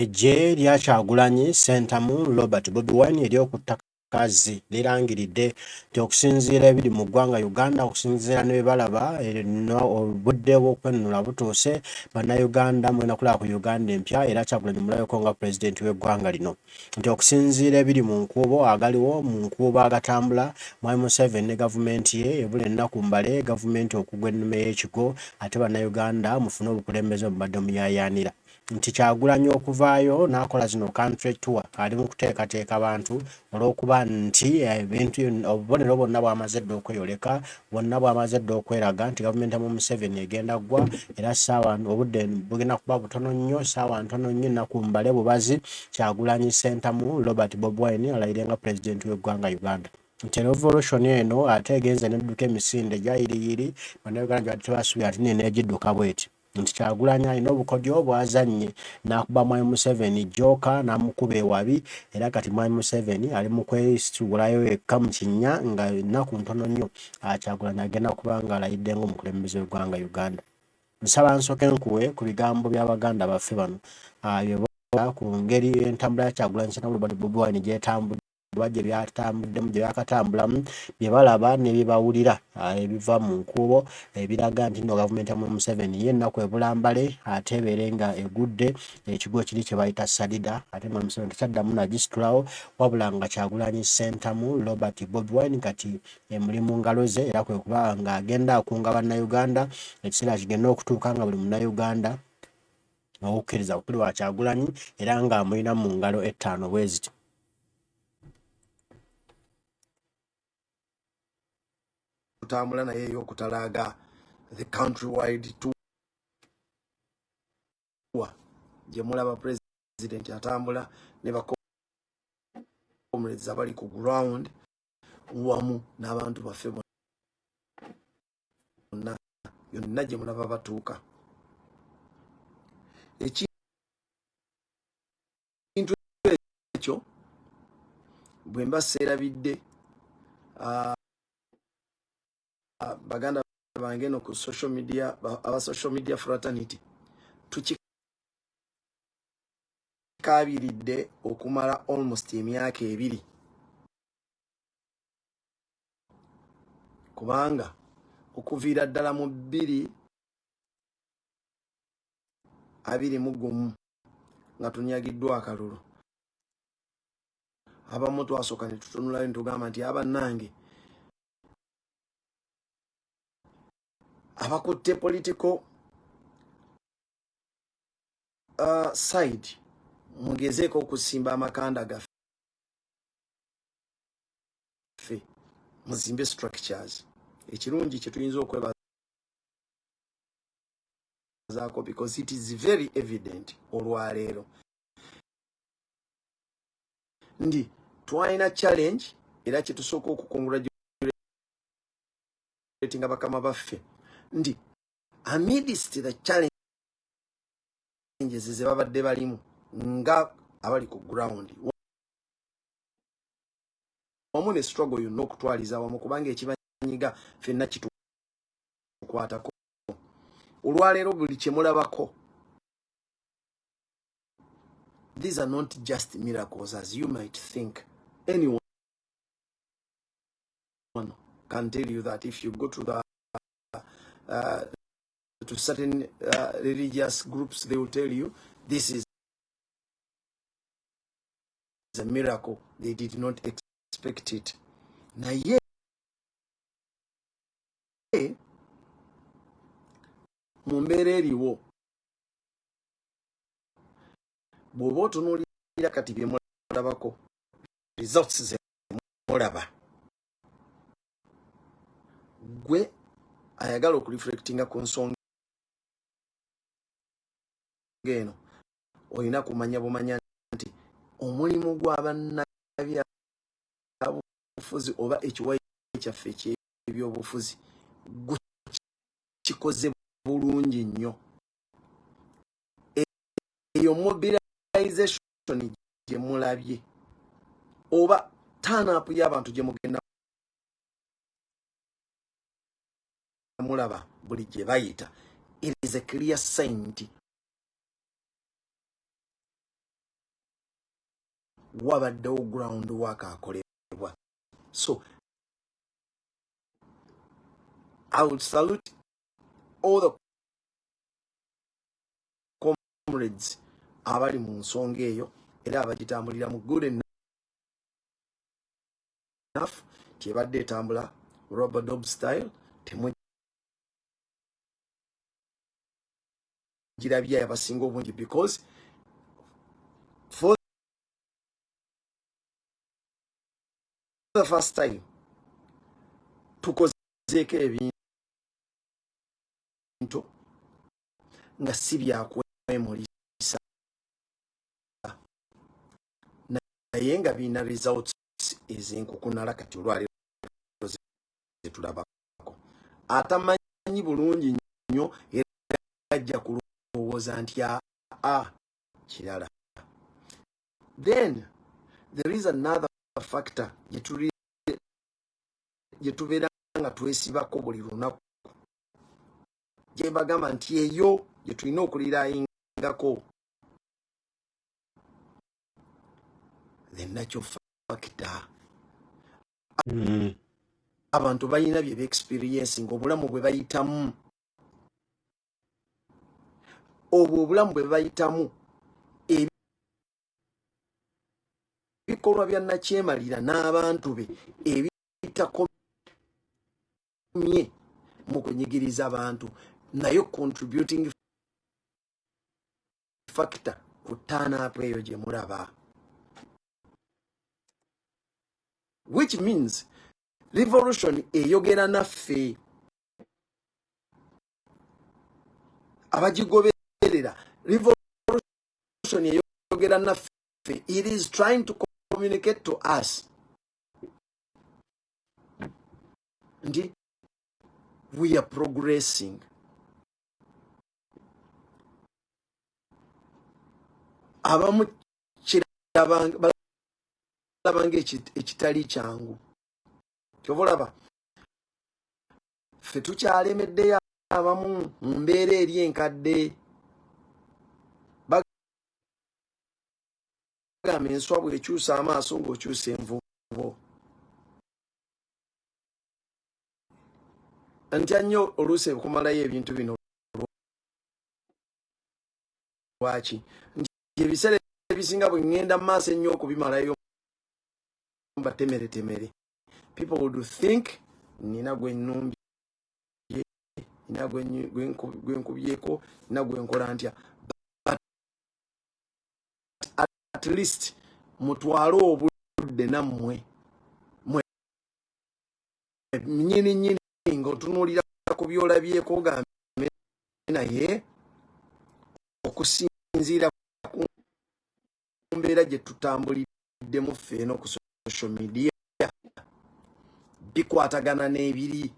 Eggye lya Kyagulanyi Ssentamu Robert Bobi Wine ery'oku ttaka Kazzi lirangiridde nti okusinziira ebiri mu ggwanga Uganda okusinziira ne bye balaba obudde bw'okwenunula butuuse bannayuganda mugenda kulaba ku Uganda empya era Kyagulanyi mulabeko nga pulezidenti w'eggwanga lino nti okusinziira ebiri mu nkuubo agaliwo mu nkuubo agatambula Mwami Museveni ne gavumenti ye ebula ennaku mbale gavumenti okugwa ennume y'ekigo ate bannayuganda mufune obukulembeze bwe mubadde muyaayaanira. Nti Kyagulanyi okuvaayo n'akola zino country tour ali mu kuteekateeka bantu olw'okuba nti ebintu obubonero bwonna bwamaze dda okweyoleka bwonna bwamaze dda okweraga nti gavumenti ya Museveni egenda ggwa era ssaawa obudde bugenda kuba butono nnyo ssaawa ntono nnyo ennaku mbale bubazi Kyagulanyi Ssentamu Robert Bobi Wine alayire nga pulezidenti w'eggwanga Uganda. Nti revolution eno ate egenze nedduka emisinde gyayiriyiri bannayuganda gyebadde tebasuubira nti neneegidduka bweti. Nti Kyagulanyi alina obukodyo bw'azannye n'akuba Mwami Museveni jjooka n'amukuba ewabi era kati Mwami Museveni ali mu kwesitulayo yekka mu kinnya nga ennaku ntono nnyo Kyagulanyi agenda kuba ng'alayidde ng'omukulembeze w'eggwanga Uganda. Nsaba nsooke nkuwe ku bigambo bya baganda baffe bano bye boogera ku ngeri entambula ya Kyagulanyi Ssentamu Robert Bobi Wine gy'etambudde oba gye byatambuddemu gye byakatambulam bye balaba ne bye bawulira ebiva mu nkuubo ebiraga nti nno gavumenti ya Museveni ye ennaku ebula mbale ate ebeere nga egudde ekigo kiri kye bayita Sadida ate Mwami Museveni takyaddamu nagisitulawo wabula nga Kyagulanyi Ssentamu Robert Bobi Wine kati emuli mu ngalo ze era kwe kuba ng'agenda akunga Bannayuganda ekiseera kigenda okutuuka nga buli Munnayuganda okukkiriza kuli wa Kyagulanyi era ng'amulina mu ngalo ettaano bwe ziti. Tutambula naye ey'okutalaaga the country wide tour gye mulaba president atambula ne ba comrades abali ku ground wamu n'abantu baffe bonna yonna gye mulaba batuuka. Ekintu ekyo bwe mba seerabidde, baganda bange no ku social media, aba social media fraternity, tukikaabiridde okumala almost emyaka 2, kubanga okuviira ddala mu 2021 nga tunyagiddwa akalulu, abamu twasooka ne tutunulayo ne tugamba nti abannange abakutte political side mugezeeko okusimba amakanda gaffe muzimbe structures. Ekirungi kye tuyinza okwebazaako, because it is very evident olwaleero ndi twalina challenge, era kyetusooka okucongratulatinga bakama baffe nti amidst the challenges ze babadde balimu nga abali ku ground wamu ne struggle yonna okutwaliza awamu, kubanga ekibanyiga ffenna kitukwatako, olwaleero buli kyemulabako, these are not just miracles as you might think. Anyone can tell you that if you go to certain religious groups, they will tell you this is a miracle, they did not expect it. Naye mu mbeera eriwo, bw'oba otunuulira kati bye mulabako, results ze mulaba, gwe ayagala okureflectinga ku nsonga eno olina kumanya bumanya nti omulimu gw'abannabyabufuzi oba ekiwayi kyaffe ekyebyobufuzi gukikoze bulungi nnyo. Eyo mobilization gye mulabye oba turn up y'abantu gye mugenda mulaba buli gye bayita, it is a clear sign nti Wabaddewo ground work akolebwa. So I would salute all the comrades abali mu nsonga eyo era abagitambulira mu good enough kyebadde etambula Robert Dob style, temugirabye abasinga obungi, because for the first time tukozeeko ebintu nga si byakwemulisa, naye nga birina results ezenkukunala. Kati olwaleero zetulabako, atamanyi bulungi nnyo era ajja kulowooza nti aa kirala. Then there is another factor gye tubeera nga twesibako buli lunaku, gye bagamba nti eyo gye tulina okulirayingako, the natural factor. Abantu balina bye beexperiencing, obulamu bwe bayitamu, obwo obulamu bwe bayitamu, ebikolwa bya nakyemalira n'abantu be ebitakomye mu kunyigiriza abantu, nayo contributing factor ku turn-up eyo gye mulaba, which means revolution eyogera naffe abagigoberera. Revolution eyogera naffe. It is trying to communicate to us nti we are progressing. Abamu balaba nga ekitali kyangu. Kyova olaba ffe tukyalemeddeyo abamu mu mbeera eri enkadde. Bagamba enswa bw'ekyusa amaaso ng'okyusa envubo. Ntya nnyo oluusi okumalayo ebintu bino. Lwaki? Nti ebiseera ebisinga bwe ŋŋenda mu maaso ennyo okubimalayo mbatemeretemere, people would think nina gwe nnumbye, nina gwe nkubyeko, nina gwe nkola ntya. But at least mutwale obudde nammwe mwe nyini nyini ng'otunuulira ku by'olabyeko, ogambe naye okusinziira ku mbeera gye tutambuliddemu ffe eno ku social media, bikwatagana n'ebiri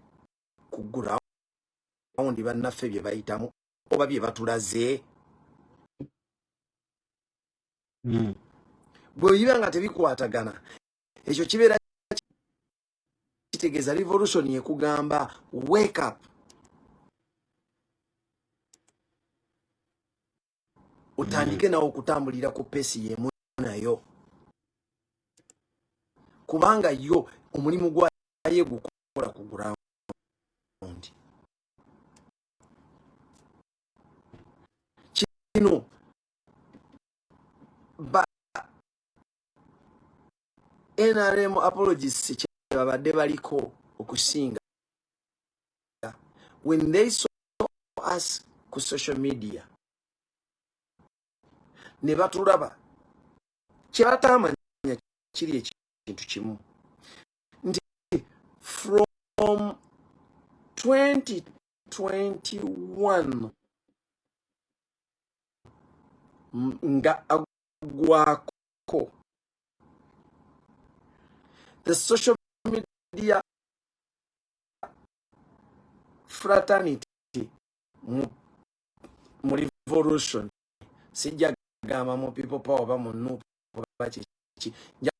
ku ground, bannaffe bye bayitamu oba bye batulaze? Bwe biba nga tebikwatagana, ekyo kibeera kitegeeza revolution ekugamba wake up, otandike nawe okutambulira ku pace y'emu nayo, kubanga yo omulimu gwayo gukola ku ground. Kino ba NRM apologists kyebabadde baliko okusinga. When they saw us ku social media ne batulaba, kyebatamanya kiri ekintu kimu nti from 2021 nga agwako, the social media fraternity mu revolution, sijja gamba mu People Power oba mu NUP oba kiki, nja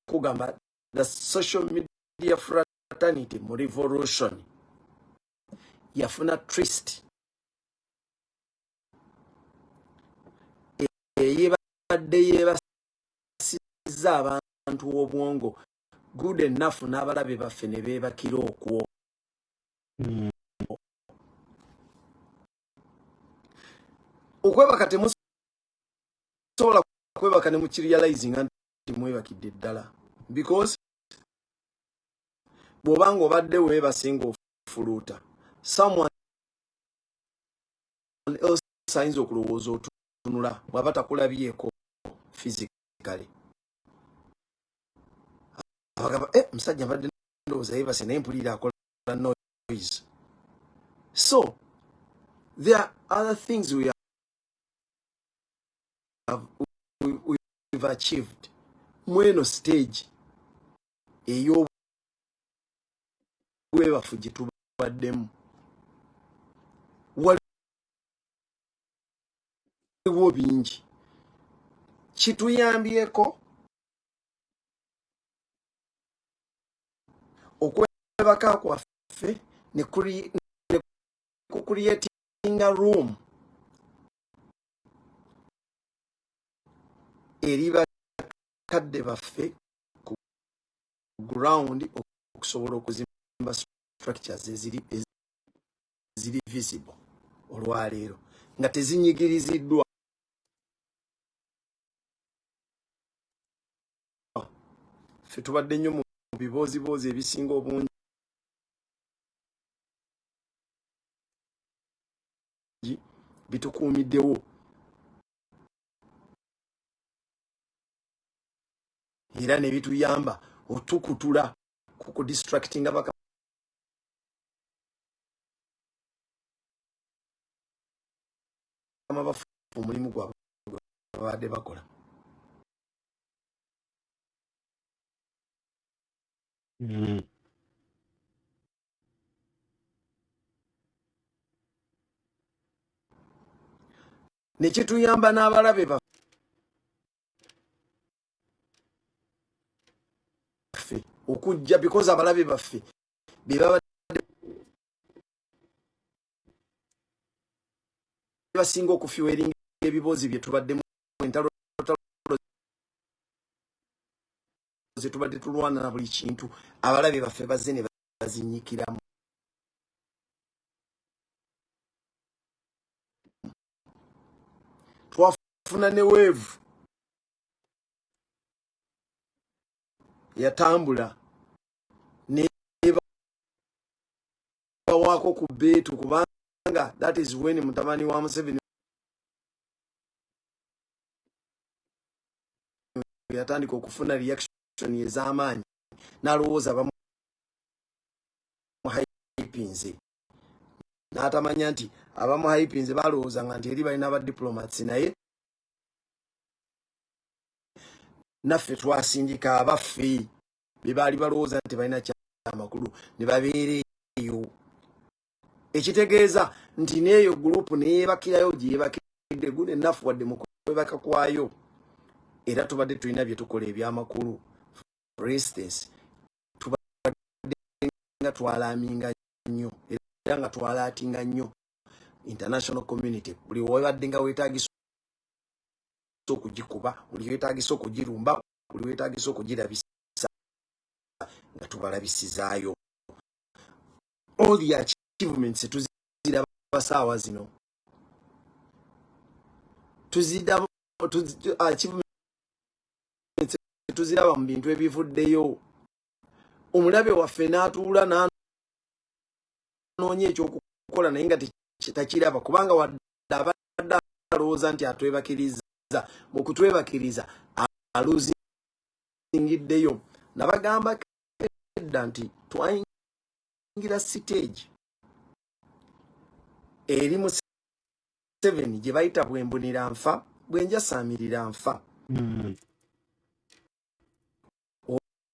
kugamba the social media fraternity mu revolution yafuna twist eyebadde. Twawozezza abantu obwongo good enough n'abalabe baffe ne beebakira okwo. Okwebaka temusobola kwebaka ne mukirealizinga nti mwebakidde ddala, because bw'oba nga obadde weebase ng'ofuluuta, someone else ayinza okulowooza otunula bw'aba takulabyeko physically. Abagamba, eh, musajja mbadde ndowooza yeebase naye mpulira akola noise. So there are other things we've achieved mweno stage ey'obwebafu gye tubaddemu. Waliwo bingi kituyambyeko okwebaka kwaffe ne kucreatinga room eri bakadde baffe ku ground okusobola okuzimba structures eziri visible olwaleero nga tezinyigiriziddwa. Ffe tubadde nnyo mu bibooziboozi ebisinga obungi bitukuumiddewo era ne bituyamba otukutula ku kudistractinga bakama baffe omulimu gwabwe gwe babadde bakola. Ne kituyamba n'abalabe baffe okujja, because abalabe baffe be babadde basinga okufuelinga ebiboozi bye tubaddemu, entalo ze tubadde tulwana na buli kintu. Abalabe baffe bazze ne bazinyikiramu. Twafuna ne wave yatambula nebawaako ku beetu, kubanga that is when mutabani wa Museveni yatandika okufuna reaction ez'amaanyi, n'alowooza bamuhypinze, n'atamanya nti abamuhypinze balowoozanga nti eri balina ba diplomats, naye naffe twasindika abaffe be baali balowooza nti balina kyamakulu ne babeera eyo, ekitegeeza nti n'eyo group neyeebakirayo gye yeebakidde good enough. Wadde mu kwebaka kwayo era tubadde tulina bye tukola ebyamakulu. For instance, tubadde nga twalaaminga nnyo era nga twalaatinga nnyo international community buli webadde nga weetagisa okugikuba, buli weetagisa okugirumba, buli weetagisa okugirabisa nga tubalabisizaayo. All the achievements tuziraba saawa zino, tuziraba achievements, tuziraba mu bintu ebivuddeyo. Omulabe waffe n'atuula n'anoonya ekyokukola naye nga takiraba, kubanga wadde abadde alowooza nti atwebakiriza, mu kutwebakiriza aluzingiddeyo. Nabagamba edda nti twayingira stage eri Museveni gye bayita bwembunira nfa, bwenjasaamirira nfa.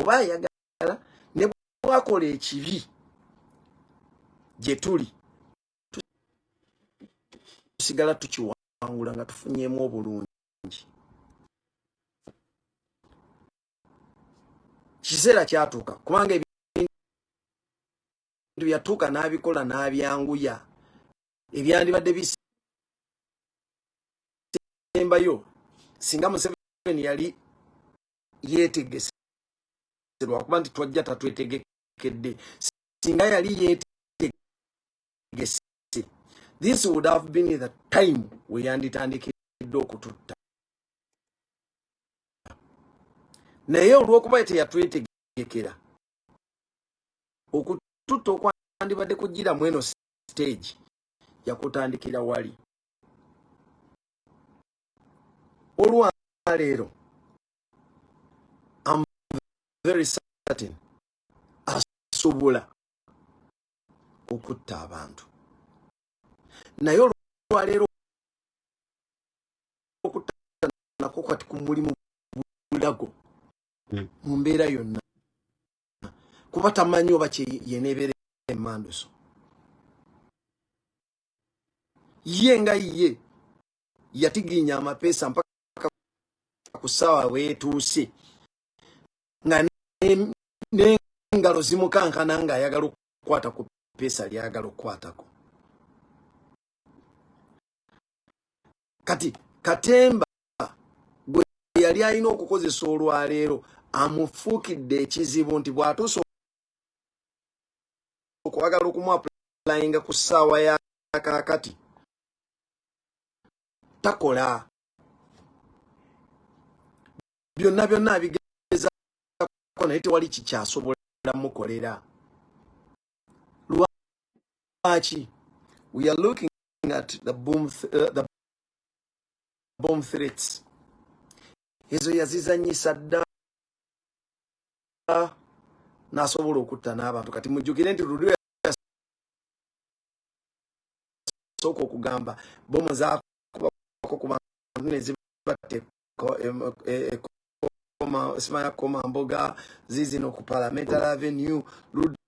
Oba ayagala ne bwakola ekibi gye tuli, tusigala tukiwangula nga tufunyemu obulungi. Kiseera kyatuuka, kubanga ebintu yatuuka n'abikola n'abyanguya ebyandibadde bisembayo. Singa Museveni yali Yeetegese lwakuba nti twajja tatwetegekedde. Singa yali yeetegese, this would have been the time we yanditandikidde okututta, naye olw'okuba teyatwetegekera, okututta okwandibadde kugira mu eno stage yakutandikira wali. Olwaleero I'm very certain asobola okutta abantu, naye olwaleero okutta nako kati ku mulimu bulago mu mbeera yonna, kuba tamanyi oba yeneebeera emanduso ye nga ye yatiginya amapeesa mpaka ku ssaawa weetuuse nga n'engalo zimukankana ng'ayagala okukwata ku peesa lyagala okukwatako. Kati katemba gwe yali alina okukozesa olwaleero amufuukidde ekizibu nti bw'atuusa okwagala okumuapplyinga ku ssaawa ya kaakati takola. Byonna byonna abigezaako, naye tewali kikyasobola mukolera. Lwaki? We are looking at the bomb threats. Ezo yazizanyisa dda n'asobola okutta n'abantu. Kati mujjukire nti luli yasooka okugamba bomu zakubako ku bantu nezibatte simanya koma mboga zizino ku Parliamentary Avenue luddawa,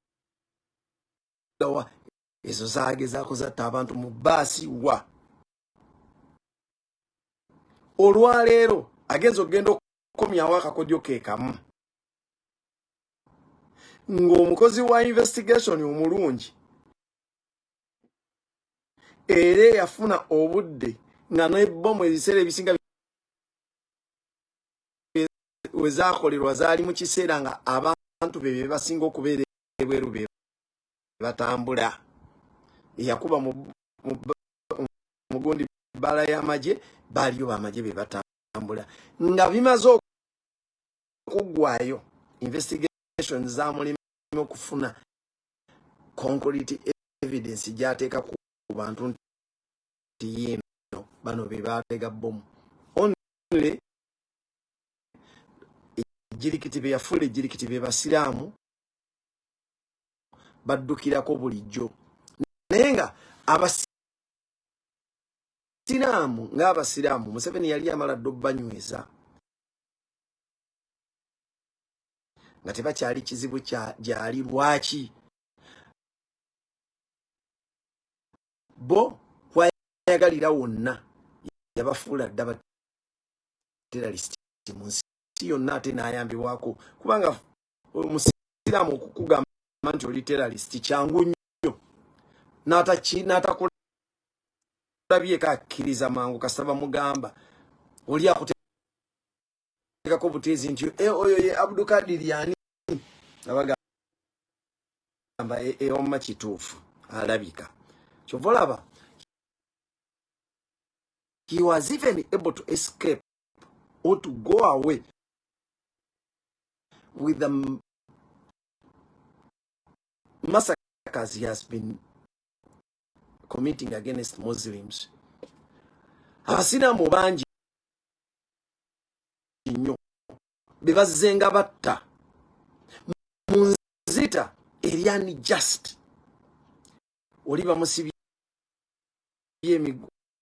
ezo zagezaako zatta abantu mu baasi. Wa olwaleero agenza okugenda okukomyawo akakodyo ke kamu ng'omukozi wa investigation omulungi, era eyafuna obudde nga n'ebbomu ebiseera ebisinga we zaakolerwa zaali mu kiseera nga abantu be be basinga okubeera ebweru, be batambula. Eyakuba mugundi bbaala y'amagye, baaliyo bamagye be batambula. Nga bimaze okuggwayo, investigation zamulimu okufuna concrete evidence gy'ateeka ku bantu nti yiino bano be baatega bbomu. Only ejjirikiti be yafuula ejjirikiti be basiraamu baddukirako bulijjo, naye nga abasiraamu ng'abasiraamu Museveni yali amala dda obbanyweza nga tebakyali kizibu gyali. Lwaki bo kwayagalira wonna yabafuula dda ba terrorist mu nsi yonna, ate n'ayambibwako, kubanga omusiraamu okukugamba nti oli terrorist kyangu nnyo, n'atakulabyeko akkiriza mangu kasita bamugamba. Oli akuteekako buteezi nti e, oyo ye Abdukadiri ani, abagamba ewamma kituufu alabika. Kyova olaba he was even able to escape or to go away with the massacres he has been committing against Muslims. Abasiraamu bangi nnyo be bazzenga batta mu nzita eryani just oli bamusibye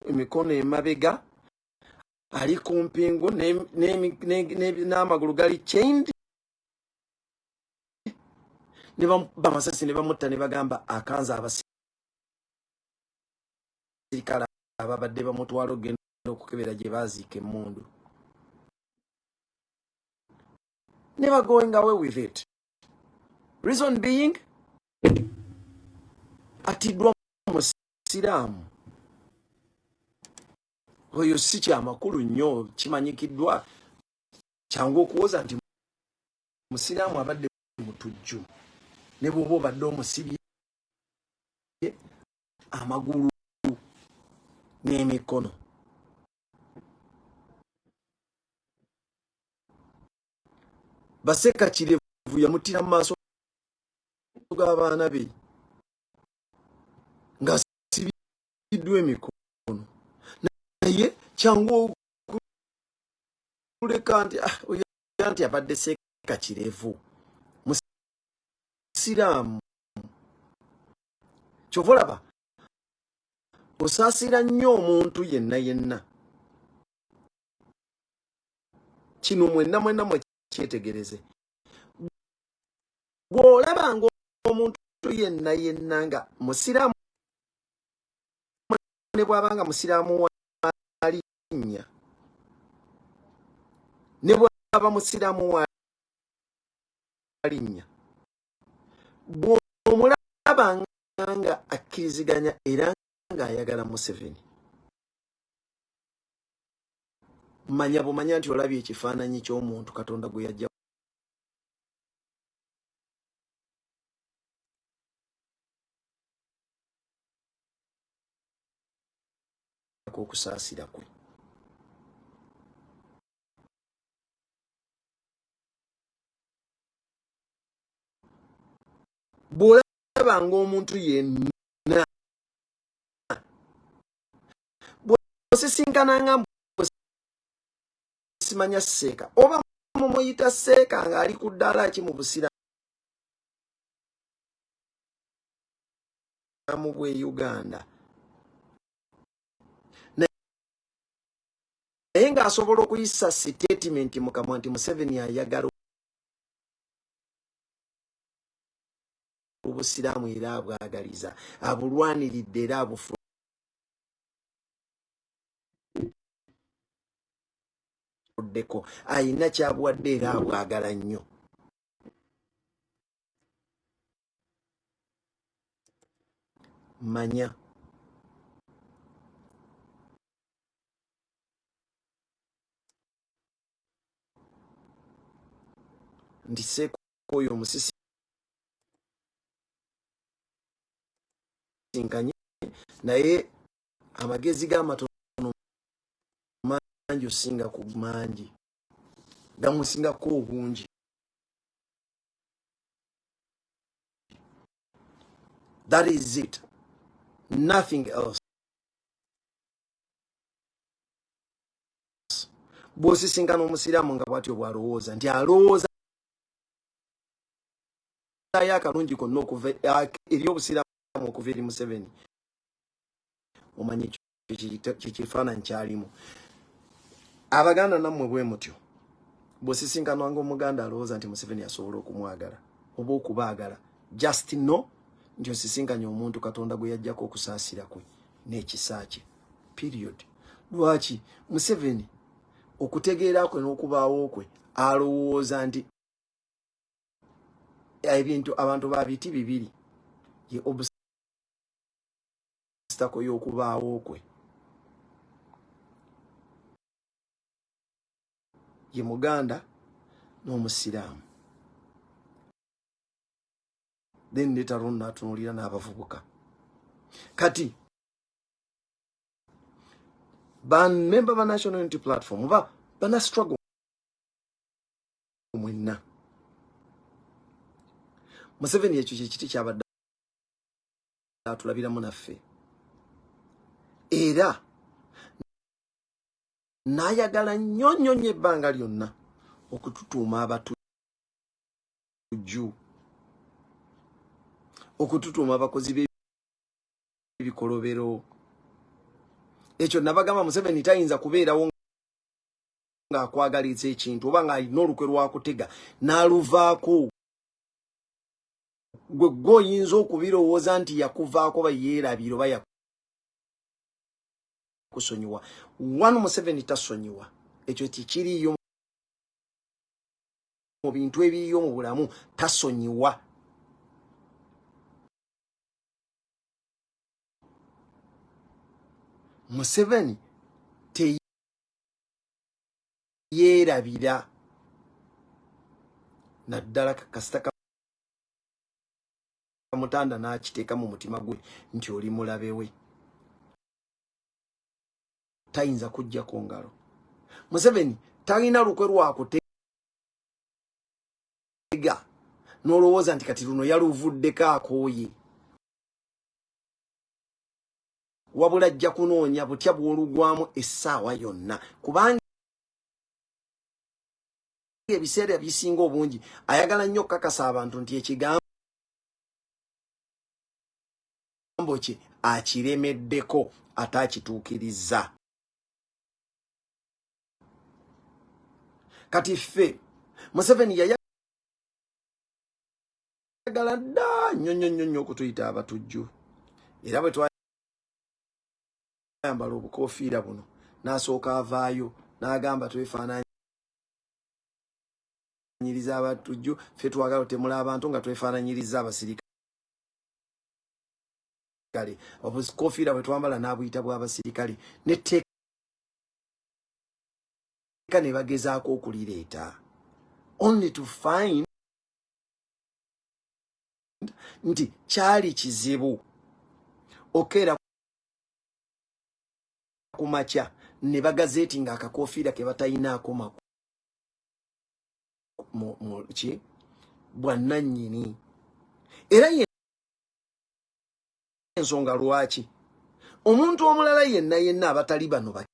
emikono emabega, ali ku mpingu n'amagulu gali chained, ne bamukuba amasasi ne bamutta, ne bagamba akanze abasirikale ababadde bamutwala okugenda okukebera gye baziika emmundu, ne bagoing away with it, reason being atiddwa musiraamu. Oyo si kyamakulu nnyo, kimanyikiddwa kyangu okuwoza nti Musiraamu abadde mutujju ne bw'oba obadde omusibye amagulu n'emikono. Baseka Kirevu yamuttira mu maaso g'abaana be ng'asibiddwa emikono, naye kyangu okuleka nti ah, oyo nti abadde Seeka Kirevu musiraamu. Kyova olaba osaasira nnyo omuntu yenna yenna. Kino mwenna mwenna mwekyetegereze, bw'olaba nga omuntu yenna yenna nga musiraamu, ne bw'aba nga musiraamu wa linnya, ne bw'aba musiraamu wa linnya, bw'omulaba nga akkiriziganya era ng'ayagala Museveni, manya bumanya nti olabye ekifaananyi ky'omuntu Katonda gwe yajja okusaasira kwe. Bw'olaba ng'omuntu yenna bw'osisinkana nga simanya seeka oba mumuyita seeka ng'ali ku ddaala ki mu busiraamu bw'e Uganda, naye ng'asobola okuyisa sitatimenti mu kamwa nti Museveni ayagala obusiraamu era abwagaliza, abulwaniridde era abufuddeko, alina kyabuwadde era abwagala nnyo. Manya nti seeka oyo omusisinkanye, naye amagezi g'amatono mangi osinga ku mangi gamusingako obungi. That is it, nothing else. Bw'osisinkana omusiraamu nga bw'atyo bw'alowooza nti alowoozayo akalungi konna okuva eri obusiraamu okuva eri Museveni, omanyi kyekifaananyi kyalimu. Abaganda nammwe bwe mutyo, bw'osisinkanwanga omuganda alowooza nti Museveni asobola okumwagala oba okubaagala, just know nti osisinkanye omuntu Katonda gwe yajjako okusaasira kwe n'ekisa kye, period. Lwaki Museveni okutegeera kwe n'okubaawo kwe alowooza nti ebintu abantu ba biti bibiri ye obstacle y'okubaawo kwe ye muganda n'omusiraamu, then later on n'atunuulira n'abavubuka. Kati bamemba ba National Unity Platform oba bana struggle mwenna, Museveni ekyo kyekiti kyabadde atulabiramu naffe, era n'ayagala nnyo nnyo nnyo ebbanga lyonna okututuuma abatujju, okututuuma abakozi b'ebikolobero. Ekyo nabagamba, Museveni tayinza kubeerawo ng'akwagaliza ekintu oba ng'alina olukwe lwakutega n'aluvaako. Gwe gwe oyinza okubirowooza nti yakuvaako oba yeerabira oba yakusonyiwa. One, Museveni tasonyiwa, ekyo kikiriyo mu bintu ebiriyo mu bulamu, tasonyiwa. Museveni teyeerabira. Naddala kasita kamutanda n'akiteeka mu mutima gwe nti oli mulabe we, tayinza kujjako ngalo. Museveni talina lukwe lwakutega n'olowooza nti kati luno yaluvuddeko akooye, wabula ajja kunoonya butya bw'olugwamu essaawa yonna, kubanga ebiseera ebisinga obungi ayagala nnyo okukakasa abantu nti ekigambo kye akiremeddeko ate akituukirizza. Kati ffe Museveni yayagala dda nnyo nnyo nnyo nnyo okutuyita abatujju, era bwe twayambala obukofiira buno n'asooka avaayo n'agamba twefaananyiriza abatujju, ffe twagala otemula abantu nga twefaananyiriza abasirikale. Obukofiira bwe twambala n'abuyita bw'abasirikale, netteeka ne bagezaako okulireeta, only to find nti kyali kizibu okeera ku makya ne bagazeeti nga akakofiira ke batayinaako ki bwannannyini. Era ye ensonga lwaki omuntu omulala yenna yenna abatali bano ba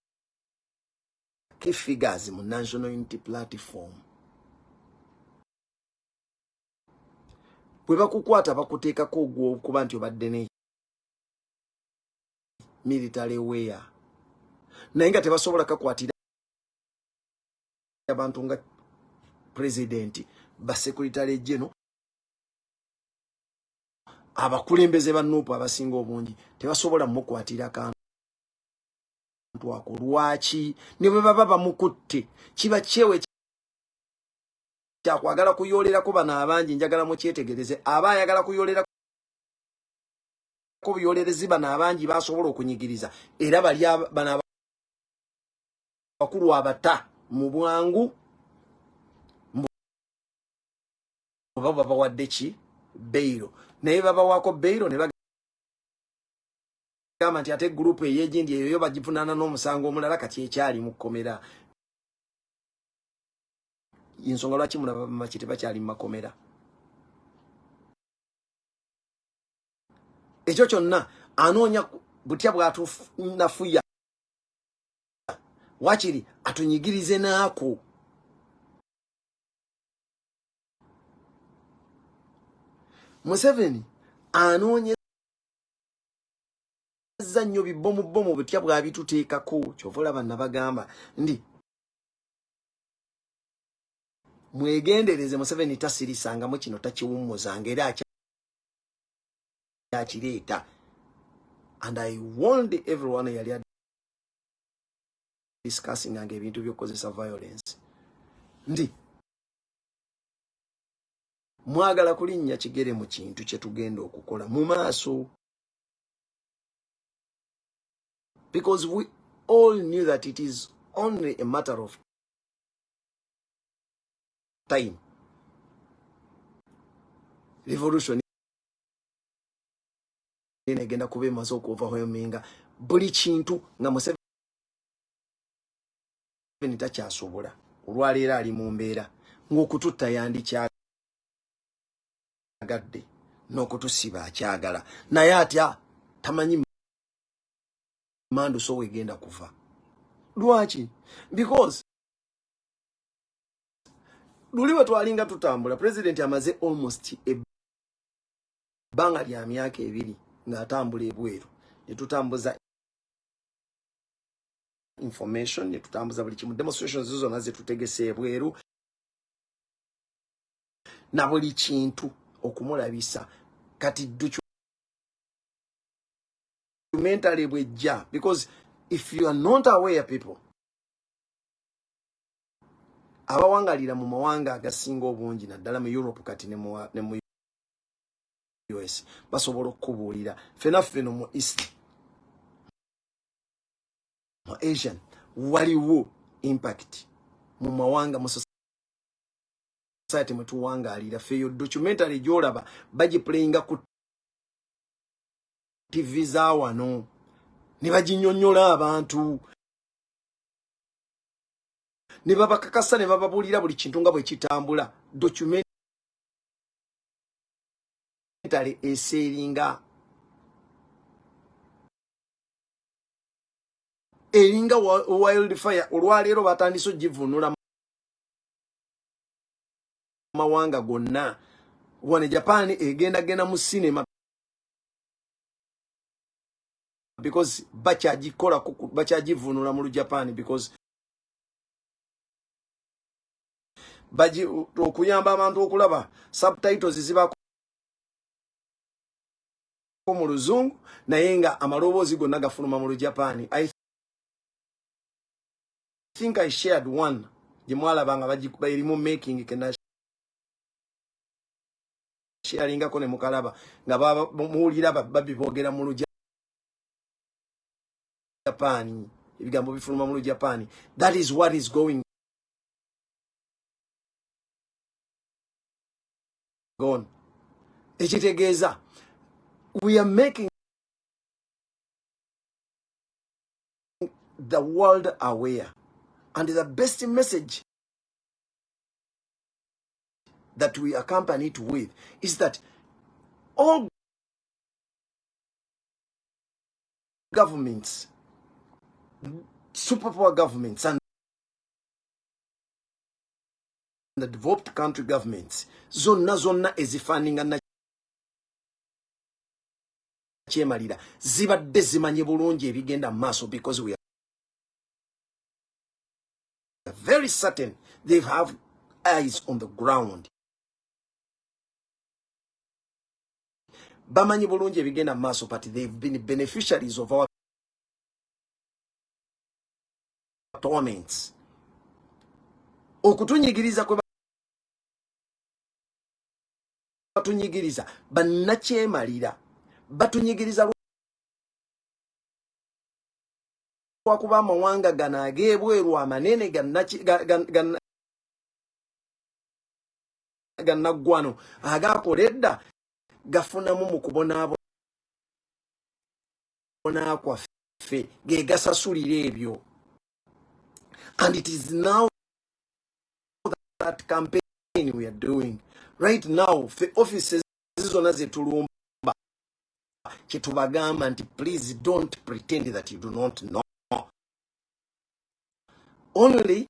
key figures mu National Unity Platform bwe bakukwata bakuteekako ogw'okuba nti obadde ne military wear, naye nga tebasobola kakwatira abantu nga president, ba secretary general, abakulembeze ba NUP abasinga obungi tebasobola mukwatira kantu ako. Lwaki? Ne bwe baba bamukutte kiba kyewe kyakwagala kuyolerako bano abangi. Njagala mukyetegereze, aba ayagala kuyolerako buyolerezi bano abangi basobola okunyigiriza, era bali bano abakulu abata mu bwangu oba babawadde ki bail, naye babawaako bail ne bagamba nti ate gurupu ey'egindi eyo yo bagivunaana n'omusango omulala, kati ekyali mu kkomera. Ensonga lwaki mulaba bamaki tebakyali mu makomera, ekyo kyonna anoonya butya bwatunafuya, wakiri atunyigirize naako. Museveni anoonyeza nnyo bibomubomu butya bwabituteekako. Kyova olaba nabagamba ndi mwegendereze, Museveni tasirisangamu kino, takiwummuzanga era akyakireeta. And I warned everyone yali discussing nga ebintu by'okukozesa violence nti mwagala kulinnya kigere mu kintu kye tugenda okukola mu maaso, because we all knew that it is only a matter of time revolution egenda kuba emaze okuoverwhelminga buli kintu nga Museveni takyasobola. Olwaleero ali mu mbeera ng'okututta yandikyagadde n'okutusiba akyagala, naye atya tamanyi manduso wegenda kuva. Lwaki? Because luli we twalinga tutambula, president amaze almost ebbanga lya myaka 2 ng'atambula ebweru, ne tutambuza information, ne tutambuza buli kimu, demonstrations zonna zetutegese ebweru na buli kintu okumulabisa. Kati documentary bwejja, because if you are not aware, people abawangalira mu mawanga agasinga obungi, naddala mu Europe kati ne mu US, basobola okukubuulira fena ffeno mu East, mu Asian, waliwo impact mu mawanga, mu Society mwe tuwangaalira ffe, eyo documentary gy'olaba bagiplayinga ku TV za wano ne baginyonnyola abantu ne babakakasa ne bababuulira buli kintu nga bwe kitambula. Documentary eseeringa eringa wildfire. Olwaleero batandise ogivunula mawanga gonna. Wane Japan egendagenda mu cinema because bakyagikola, bakyagivunula mu Lujapan because baji okuyamba abantu okulaba. Subtitles zibako mu Luzungu, naye nga amaloboozi gonna gafuluma mu Lujapani. I think I shared one gye mwalaba nga erimu making kena sharingako ne mukalaba nga muwulira babi boogera mu Lujapani, ebigambo bifuluma mu Lujapani. That is what is going on. Ekitegeeza we are making the world aware, and the best message that we accompany it with is that all governments, superpower governments and the developed country governments zonna zonna ezifundinga nakyemalira zibadde zimanye bulungi ebigenda mu maaso, because we are very certain they have eyes on the ground. Bamanyi bulungi ebigenda mu maaso, but they've been beneficiaries of our torments. Okutunyigiriza kwe batunyigiriza, bannakyemalira batunyigiriza lwakuba amawanga gano ag'ebweru amanene gannaggwano agakola edda gafunamu mu kubonaabona kwaffe, ge gasasulira ebyo. And it is now that campaign we are doing right now. Fe offices zonna zetulumba, kyetubagamba nti please don't pretend that you do not know. Only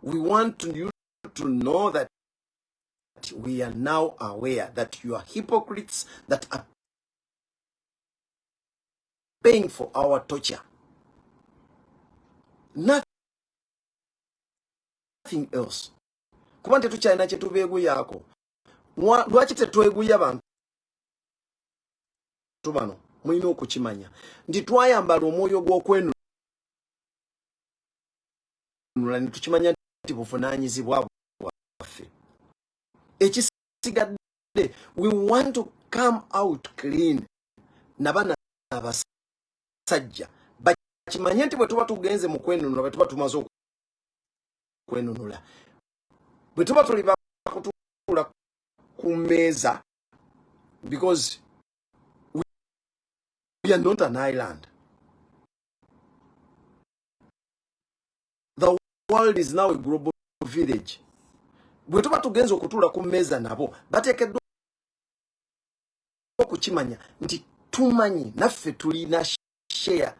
we want you to know that we are now aware that you are hypocrites that are paying for our torture, nothing else, kuba tetukyalina kyetubeeguyaako. Lwaki tetweguya bantu bano? Mulina okukimanya nti twayambala omwoyo gw'okwenunula ne tukimanya nti buvunaanyizibwa bwaffe. Ekisigadde, we want to come out clean. Nabana abasajja bakimanye nti bwe tuba tugenze mu kwenunula, bwe tuba tumaze okwenunula, bwe tuba tuli bakutuula ku mmeeza, because we are not an island. The world is now a global village. Bwe tuba tugenze okutuula ku mmeeza nabo, bateekeddwa okukimanya nti tumanyi naffe tulina share,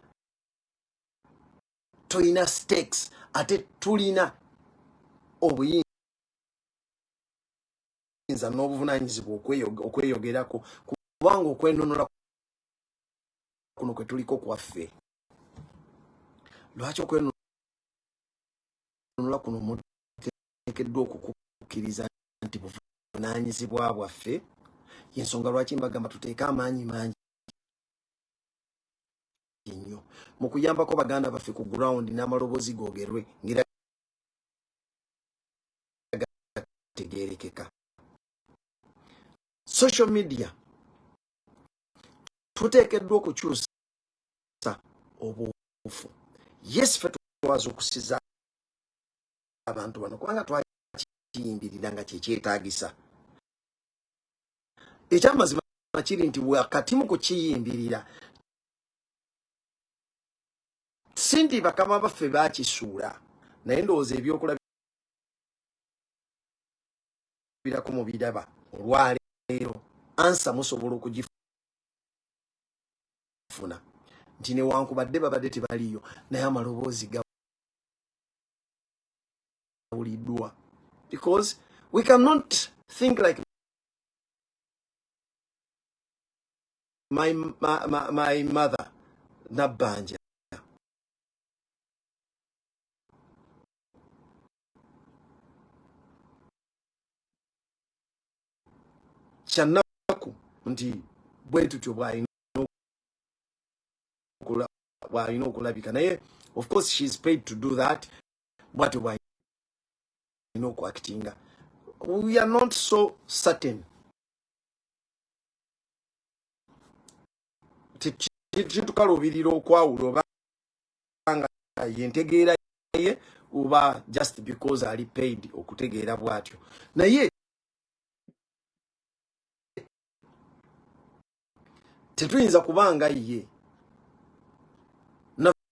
tulina stakes, ate tulina obuyinza n'obuvunaanyizibwa okweyogerako, kubanga okwenunula kuno kwe tuliko kwaffe. Lwaki okwenunula kuno muteekeddwa okukukkiriza nti buvunaanyizibwa bwaffe? Yensonga lwaki mbagamba tuteeke amaanyi mangi nnyo mu kuyambako baganda baffe ku ground, n'amaloboozi googerwe ngera gategeerekeka. Social media, tuteekeddwa okukyusa obuufu. Yes, ffe twaza okusiza abantu bano kubanga okukiyimbirira nga kyekyetaagisa. Ekyamazima kiri nti wakati mu kukiyimbirira, si nti bakama baffe bakisuula, naye ndowooza ebyokulabirako mu biraba olwaleero, ansa musobola okugifuna nti newankubadde babadde tebaliiyo, naye amaloboozi gawuliddwa, because we cannot think like my mother Nabbanja. Kyannaku nti bwe tutyo bw'alina okulabika, naye of course she is paid to do that. Bwatyo bw'alina okuactinga. We are not so certain, kitukaluubirira okwawula oba nga yentegeera ye oba just because ali paid okutegeera bw'atyo, naye tetuyinza kubanga ye naffe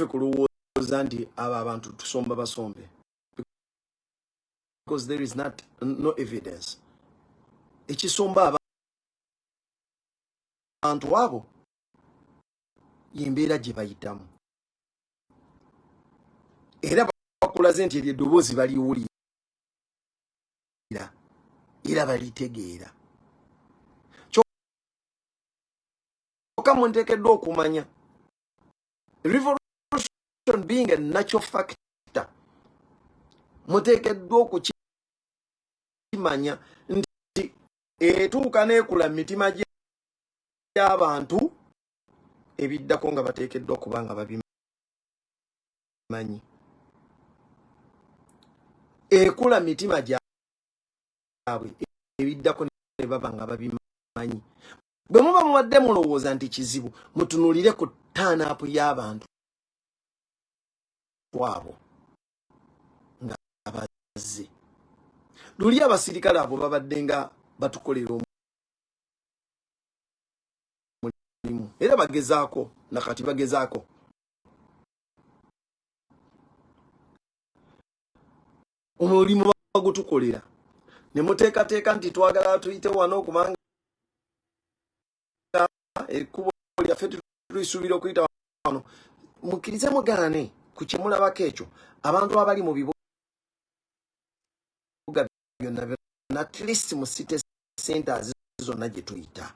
kulowooza nti abo abantu tusomba basombe, because there is not no evidence. Ekisomba abantu abo yembeera gye bayitamu, era bakulaze nti eryo eddoboozi baliwulira era balitegeera. Kyokka munteekeddwa okumanya, revolution being a natural factor, muteekeddwa okukimanya nti etuuka n'ekula mu mitima gy'abantu, ebiddako nga bateekeddwa kuba nga babimanyi. Ekula mitima gyabwe, ebiddako ne baba nga babimanyi. Bwe muba mubadde mulowooza nti kizibu, mutunuulire ku turn-up y'abantu abo nga bazze luli. Abasirikale abo babadde nga batukolera omulimu, era bagezaako, nakati bagezaako. Omulimu bagutukolera ne muteekateeka nti twagala tuyite wano, kubanga ekkubo lyaffe tulisuubira okuyita wano. Mukkirize mugaane ku kyemulabako ekyo, abantu abali mu bibuga byonna byonna, at least mu city centers zonna gye tuyita,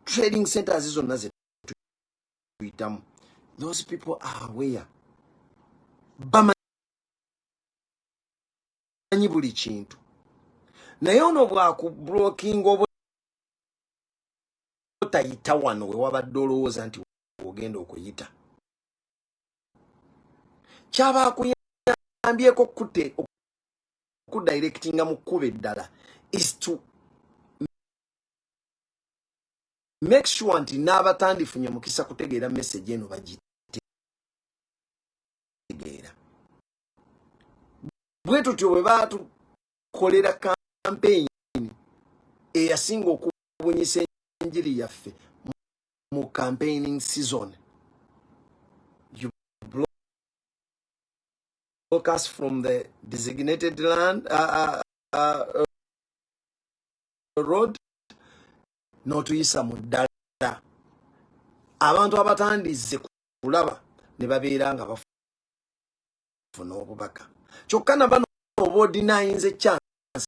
trading centers zonna ze tuyitamu, those people are aware, bamanyi buli kintu. Naye ono bwakublockinga obutayita wano we wabadde olowooza nti ogenda okuyita, kyaba akuyambyeko okudirectinga mu kkubo eddala is to make sure nti n'abatandifunye mukisa kutegeera message eno bagitegeera. Bwe tutyo bwe baatukolera campaign eyasinga okubunyisa enjiri yaffe mu campaigning season. You block us from the designated land road, n'otuyisa mu ddala, abantu abatandize kulaba ne babeera nga bafuna obubaka. Kyokka na bano oba odenyinze chance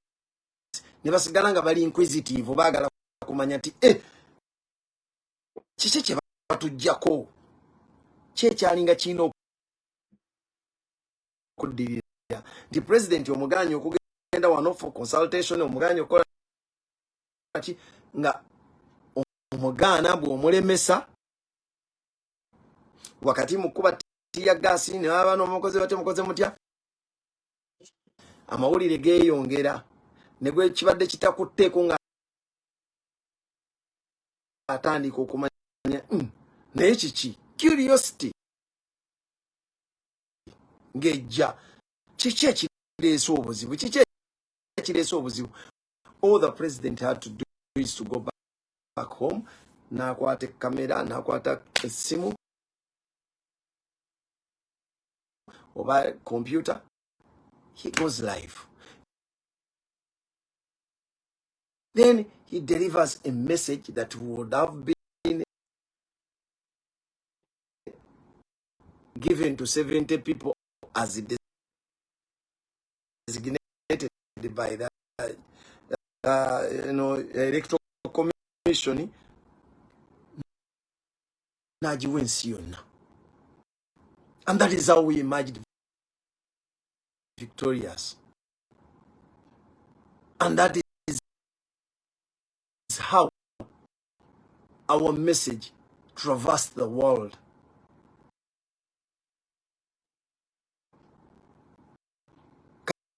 ne basigala nga bali inquisitive, baagala kumanya nti eh, kiki kye batuggyako, kyekyalinga kirina okuddirira nti pulezidenti omugaanyi okugenda wano for consultation, omugaanyi okukola ki, nga omugaana bw'omulemesa wakati mu kuba tear gas, ne baba n'omukozi batya, mukoze mutya, amawulire geeyongera ne gwe kibadde kitakutteeko nga atandika okumanya, naye kiki, curiosity ng'ejja. Kiki ekireese obuzibu? Kiki ekireese obuzibu? All the president had to do is to go back home, n'akwata ekamera, n'akwata essimu oba computer, he goes live, then he delivers a message that would have been given to 70 people as designated by the electoral commission, n'agiwa ensi yonna. And that is how we emerged victorious, and that is how our message traversed the world.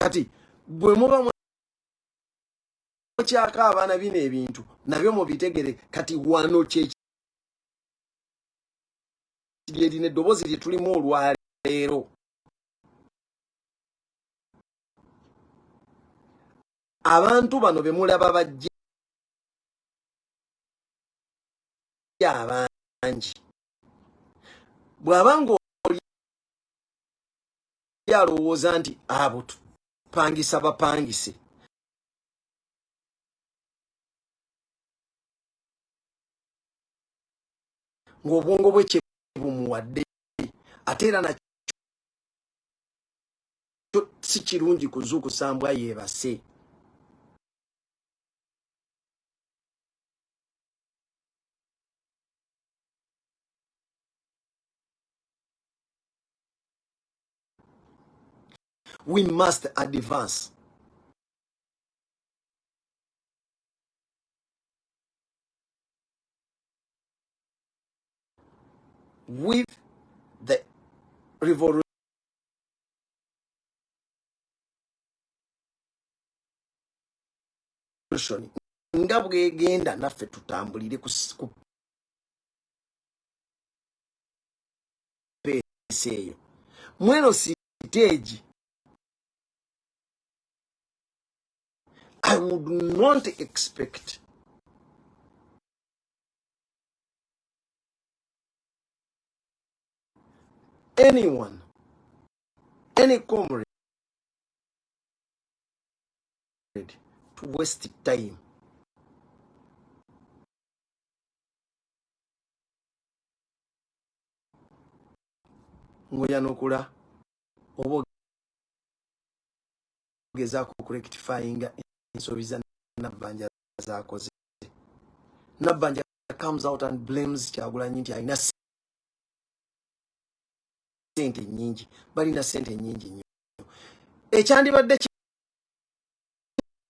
Kati bwe muba mukyako abaana, bino ebintu nabyo mubitegere. Kati wano kyekiri, erina eddoboozi lye tulimu olwaleero. Abantu bano be mulaba bajja abangi, bw'aba nga oli alowooza nti abo tupangisa bapangise, ng'obwongo bwe kye bumuwadde, ate era nakyo si kirungi kuzuukusa mbwa yeebase. We must advance with the revolution nga bwegenda, naffe tutambulire ku pace eyo. Mweno stage, I would not expect anyone, any comrade, to waste time ng'oyanukula oba ogezaako okurectifyinga ensobi za Nabbanja zakoze. Nabbanja comes out and blames Kyagulanyi nti alina sente nyingi, balina sente nyingi nnyo. Ekyandibadde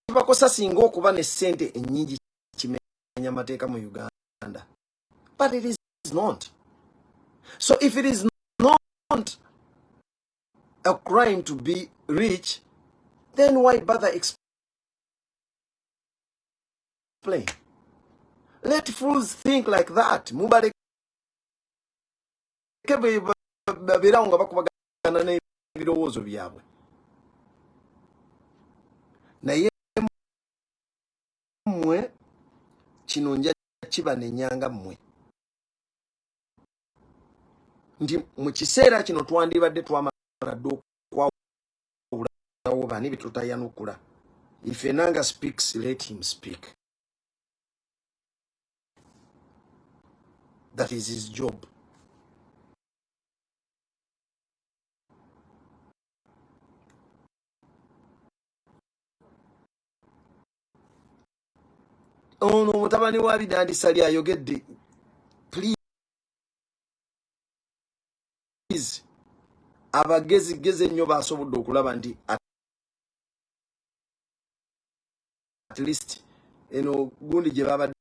kibakosa singa okuba ne sente ennyingi kimenya mateeka mu Uganda, but it is not so. If it is not a crime to be rich, then why bother explain? Let fools think like that. Mubaleke babeerawo nga bakubagana n'ebirowoozo byabwe. Naye mmwe, kino nja kibanenyanga mmwe nti mu kiseera kino twandibadde twamala dde okwawulawo bani betutayanukula. If Enanga speaks, let him speak. That is his job. Ono omutabani wa Bidandisali ayogedde. Please, abagezigezi ennyo basobodde okulaba nti at least eno gundi gye babadde,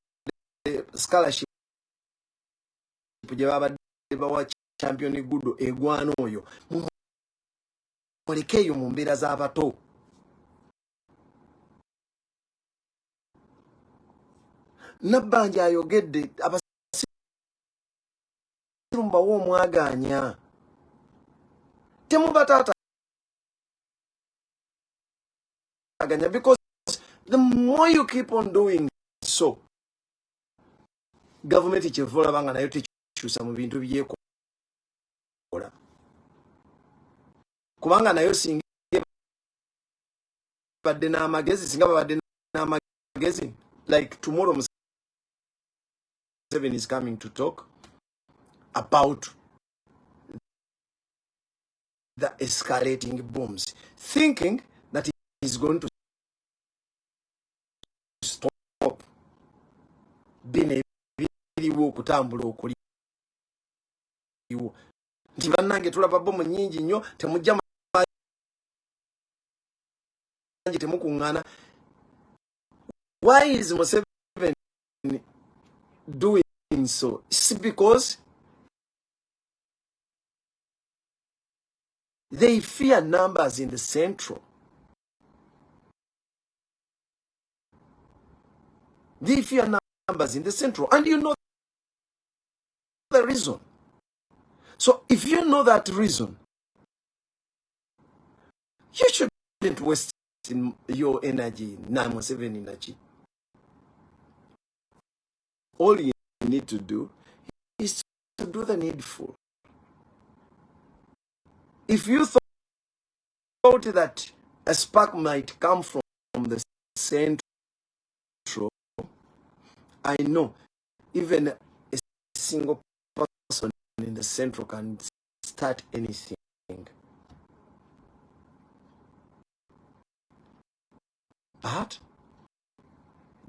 scholarship gye babadde bawa Champion Gudo egwana oyo, mumuleke eyo mu mbeera z'abato. Nabbanja ayogedde, abasiru mubawe omwaganya, temubataata. Kutaataganya, because the more you keep on doing so, gavumenti kyeva olaba nga nayo tekyusa mu bintu byekola, kubanga nayo singa badde n'amagezi, singa babadde n'amagezi, like tomorrow Museveni is coming to talk about the escalating bombs, thinking that he is going to stop bino ebiriwo okutambula okuliwo nti bannange tulaba bomu nyingi nnyo, temujja mangi, temukuŋŋaana. Why is Museveni doing so? It's because they fear numbers in the central. They fear numbers in the central, and you know the reason. So if you know that reason, you shouldn't waste your energy na Museveni naki. All you need to do is to do the needful. If you thought that a spark might come from the central, I know even a single person in the central can start anything. But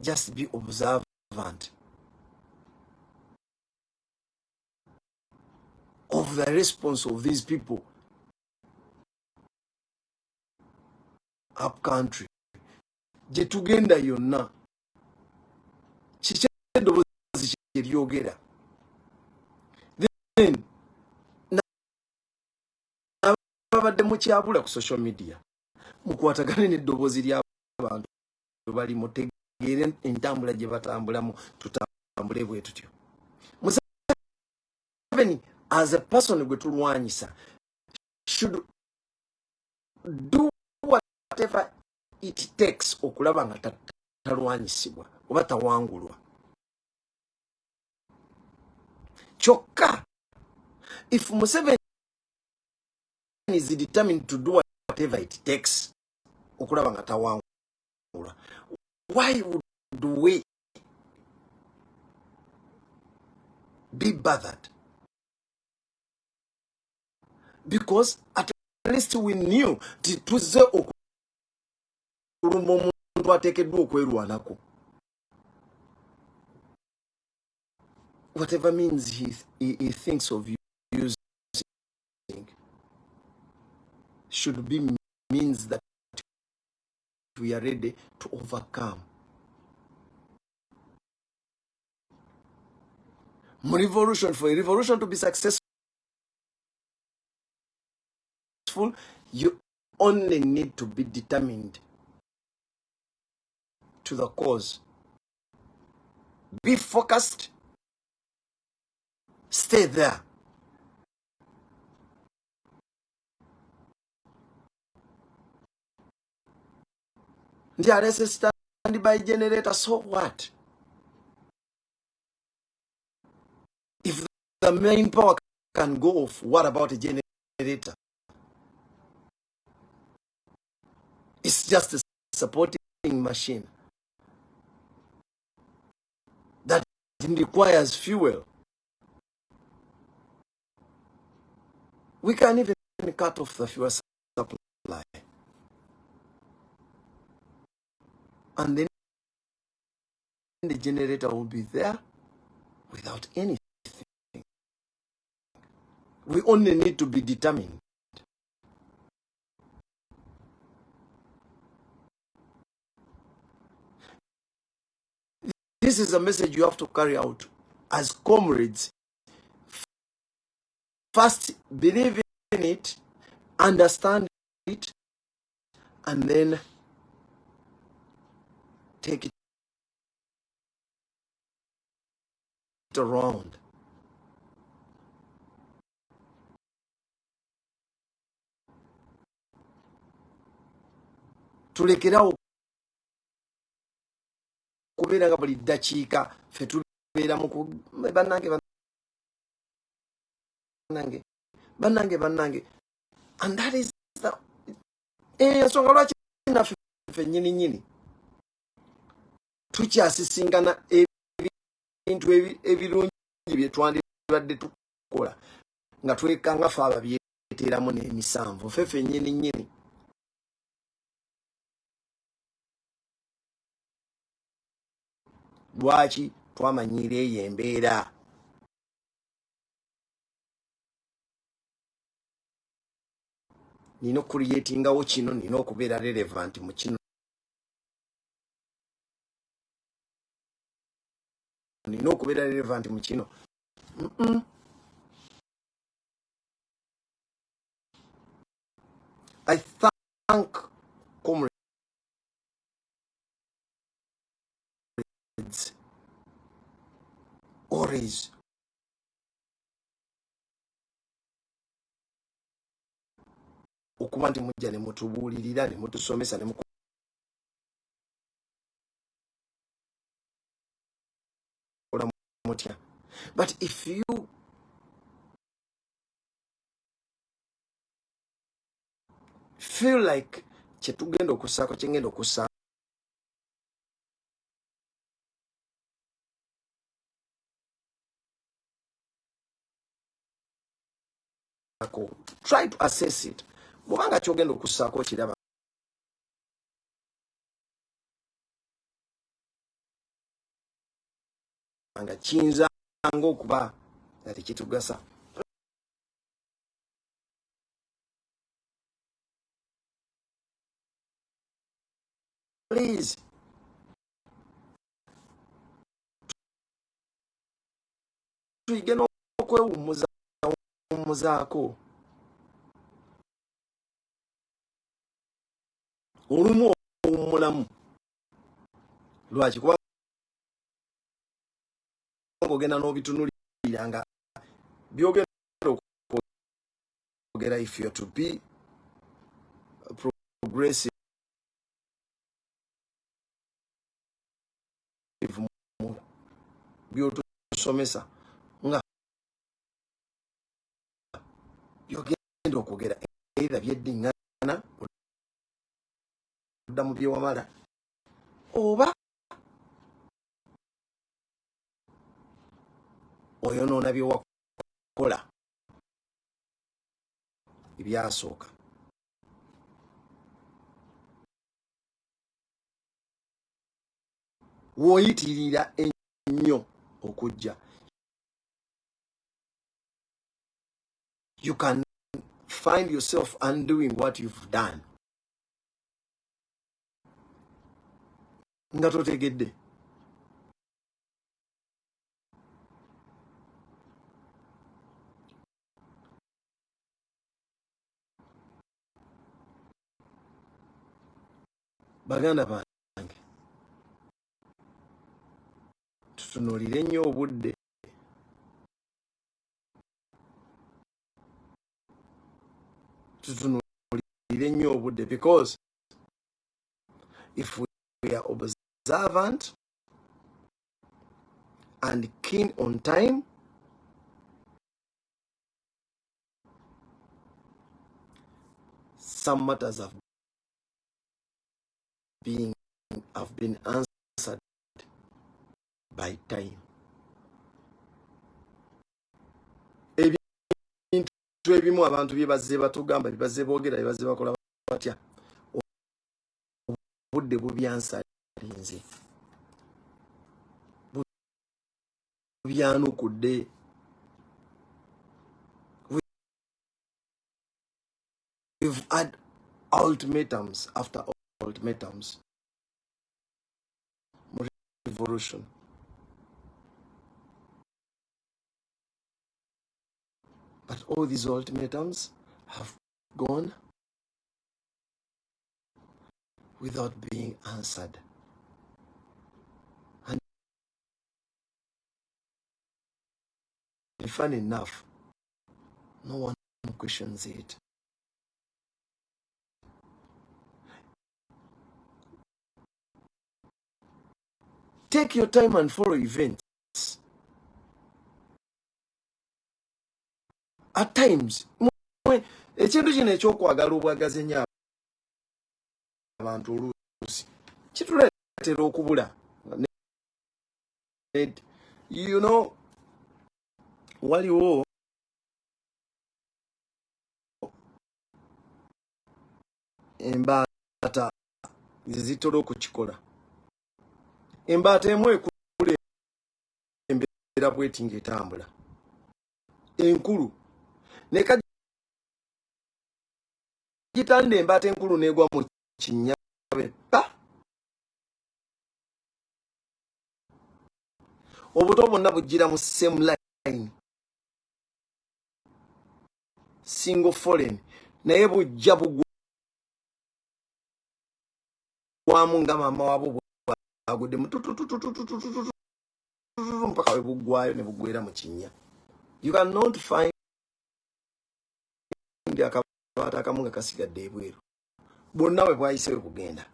just be observant of the response of these people up country. Gye tugenda yonna, kiki eddoboozi kyeryogera? Then babadde mukyabula ku social media, mukwatagane n'eddoboozi ly'abantu bali, mutegeere entambula gye batambulamu, tutambule bwe tutyo. Museveni as a person gwe tulwanyisa should do whatever it takes okulaba nga talwanyisibwa oba tawangulwa. Kyokka if Museveni is determined to do whatever it takes okulaba nga tawangulwa, why would we be bothered? Because at least we knew nti tuzze okulumba omuntu ateekeddwa okwerwanako. Whatever means he thinks of using should be means that we are ready to overcome. Revolution, for a revolution to be successful, you only need to be determined to the cause. Be focused. Stay there. Nti alese standby generator, so what? If the main power can go off, what about a generator? It's just a supporting machine that requires fuel. We can even cut off the fuel supply. And then the generator will be there without anything. We only need to be determined. This is a message you have to carry out as comrades. First, believe in it, understand it, and then take it around. Tulekerawo. Okubeera nga buli ddakiika ffe tubeera mu bannange bannange bannange bannange, and that is the ensonga lwaki naffe ffe nnyini nnyini tukyasisinkana ebintu ebirungi bye twandibadde tukola nga twekanga ffe ababyeteeramu n'emisanvu ffe ffe nnyini nnyini. Lwaki twamanyiira eyo embeera? Nina okucreatingawo kino, nina okubeera relevant mu kino, nina okubeera relevant mu kino. I thank comrades always okuba nti mujja ne mutubuulirira ne mutusomesa ne mukola mutya, but if you feel like kyetugenda okussaako, kyengenda okussaako try to assess it, bwobanga kyogenda okussaako kiraba nga kiyinza nga okuba nga tekitugasa, please tuyige n'okwewummuza wummuzaako olumu. Owummulamu lwaki? Kubanga ogenda n'obitunulira nga byogenda okwogera, if you're to be progressive mu byotusomesa, nga byogenda okwogera either byeddiŋŋana odda mu byewamala oba oyonoona byewakola ebyasooka. W'oyitirira ennyo okujja, you can find yourself undoing what you've done nga totegedde. Baganda bange, tutunuulire nnyo obudde, tutunuulire nnyo obudde, because if we are observant and keen on time, some matters have been answered by time. Ebintu ebimu abantu bye bazze batugamba, bye bazze boogera, bye bazze bakola batya, obudde bubyanswearinze, bubyanukudde. We've had ultimatums after ultimatums, revolution, but all these ultimatums have gone without being answered. And funny enough, no one questions it. Take your time and follow events. At times ekintu kino ekyokwagala obwagazi ennyo abantu oluusi kituleetera okubula. Waliwo embaata zezitera okukikola. Embaata emu ekula embeera bweti ng'etambula enkulu nekagitanda, embaata enkulu negwa mu kinnya pa obuto bwonna bujjira mu same line, single foreign, naye bujja bugwamu nga maama wabwo bwagudde mututututututututu mpaka we buggwayo ne buggwera mu kinnya. You cannot find akabaata akamu nga kasigadde ebweru, bwonna bwe bwayise we bugenda.